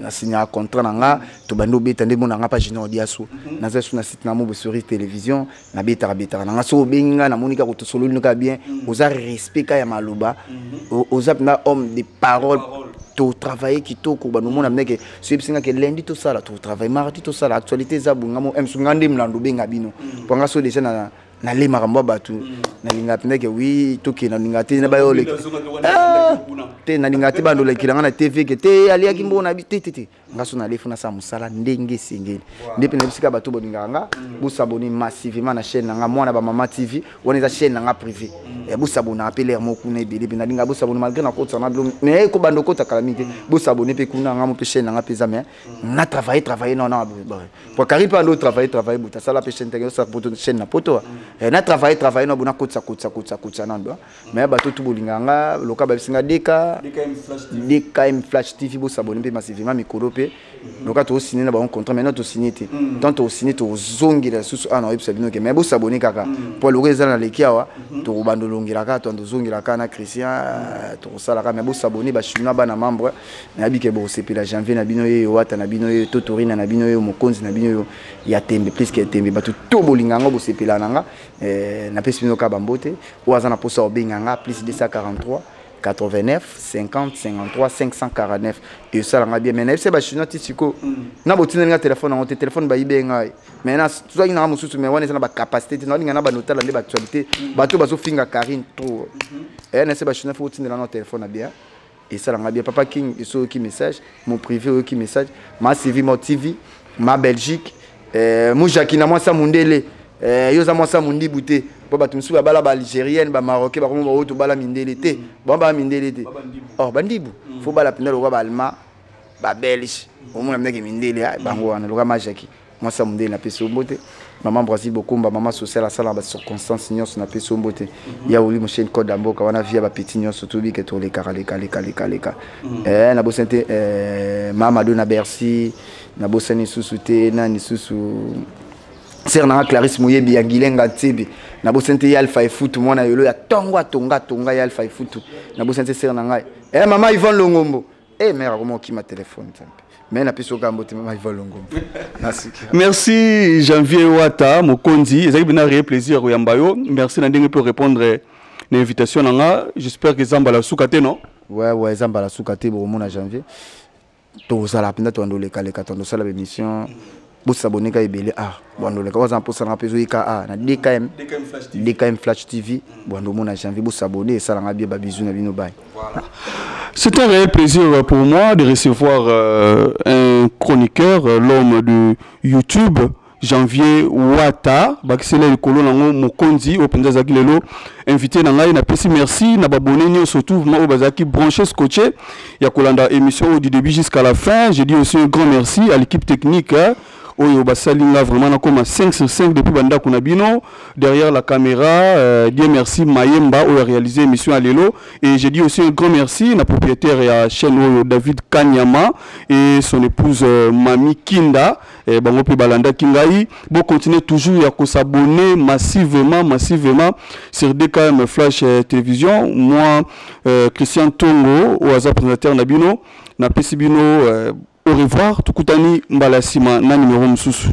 nasignaka contrat na nga, tobandi obeta nde mona nga mpa junior diaso. Naza su na site na mo bosori télévision, nabetaka betaka na nga. Soki obengi nga, namoni kaka tosololi kaka bien, oza respect ka ya maloba, oza mpenza homme de parole, totravaille kitoko. Banomona ndeke so yebisi nga ke lundi tosala, totravaille mardi, tosala actualité eza bonga mo msu nga nde mlando obenga bino mpo nga so déjà na nalemaka mbwa bato. Nalingaka mpenza ke wi tokende, nalingaka te na bayo te, nalingaka te bando olekela nga na TV ke te aliaki mbongo na bi te te te. Nga so nalefu, nasala mosala ndenge esengeli. Nde mpe nayebisika bato bolingaka nga, bosabone massivement na chaîne na nga Mwana Bamama TV. Wana eza chaîne na nga privé. Bosabonaka mpe lere moko kuna ebele mpe nalinga bosabone, malgré nakotisa na bilo, mais ekobanda okota kala mingi te. Bosabone mpe kuna nga mo mpe chaîne na nga mpe eza, mais na travaille travaille non non po kari mpe ando travaille travaille buta asala mpe chaîne teke osala poto chaîne na poto. Na travaille travaille no bona kotisa kotisa kotisa kotisa nando. Mais bato tu bolingaka nga loka babisi nga dk DKM Flash TV, bosabone mpe massivement. Mikolo mpe loka tosigne na bango contrat, maintenant tosigne te. Tant tosigne, tozongela lisusu awa na oyebisa bino ke, mais bosabone kaka mpo loka eza na leki awa, tokobanda olongela kaka, toanda ozongela kaka na Christian, tokosalaka. Mais bosabone, bachinois, bana membre, nayebi ke bokosepela. Janvier na bino yeyo, Wata na bino yeyo, Totorina na bino yeyo, mokonzi na bino oyo ya tembe plus ke tembe. Bato to bolinga yango, bosepela na nga. Napesi bino kaka bambote. Oyo aza na mposa obenga nga, plus 243 89 50 53 549, esalanga bien. Mais nayebisa bachinois ti sikoyo na botindeli nga telefone yango te, telefone bayibe ngai. Mais na tozwaki nanga mosusu, mais wana eza na bacapacité te. Naolinga na banotala nde baactualité, bato bazofinga Karine trop. Nayebisa bachinois fo botindela nga telefone na bien, esalanga bien. Papa King eso oyoki message mon privé, oyoki message ma CV mo TV ma Belgique. Mujaki na mwasi ya mundele, yo oza mwasi ya mondibu te, mpo bato mosusu babala baalgérienne, bamarocain, bakoma baoyo tobala mindele te, bango bala mindele te. Or bandibu fo bala mpenza lokola baallemand, babelge, omona ndenge mindele bango wana lokola majaki. Mwasi ya mondele, napesi yo mbote. Mama Brazil Bokomba, mama sociale, asala ba circonstances nyonso, napesi yo mbote. Ya oli mosheni code ya mboka wana, via bapeti nyonso toyebi ke tolekaka leka leka leka leka. Eh, nabosani te eh, mama na Bercy, nabosani lisusu te nani lisusu, sere nanga Clarisse Moyebi ya Ngilenga Ntibi, nabosani te ye Alpha Efutu, mwana yolo ya ntongo atonga atonga ye Alpha Efutu, nabosani te sere na ngai eh, mama Yvonne Longombo. Eh, mare akoma okima telefone, nzambe, mais napesi yo kaka mbote, mama Yvonne Longombo. Nasuki. Merci Janvier Wata Mokonzi, ezalaki bena réel plaisir koyamba yo. Merci na ndenge mpe répondre na invitation na nga. J'espère que eza mbala suka te, non? Ouais, eza mbala suka te. Bokomona Janvier, tozala mpenza, tobanda olekaleka, tobanda osala baémission. Bosabone ka ebele. Ah, bwanda oleka waza mposana mpe ezoyika a na DKM, DKM Flash TV. Bwanda omona Janvier, bosabone, esalanga bien. Babizu na bino, bai. C'est un réel plaisir pour moi de recevoir un chroniqueur, l'homme de YouTube, Janvier Wata, bakisela likolo nango Mokonzi, oyo mpenza azalaki lelo invité na ngai. Napesi merci na babone nyonso, surtout vraiment oyo bazalaki branché, scotché ya kolanda émission oyo du début jusqu'à la fin. Je dis aussi un grand merci à l'équipe technique, hein, oyo basali nga vraiment nakoma 5 sur 5 depuis bandako na bino derrière la caméra. Dieu merci Mayemba oyo a réalisé émission ya lelo. Et je dis aussi un grand merci na propriétaire ya chaîne oyo, David Kanyama, et son épouse Mami Kinda. Et bango mpe balandaki ngai. Bocontinue toujours ya kosabonner massivement, massivement sur DKM Flash Télévision. Moi, Christian Tongo, oyo aza présentateur na bino, napesi bino au revoir. Tukutani mbala nsima na numéro mosusu.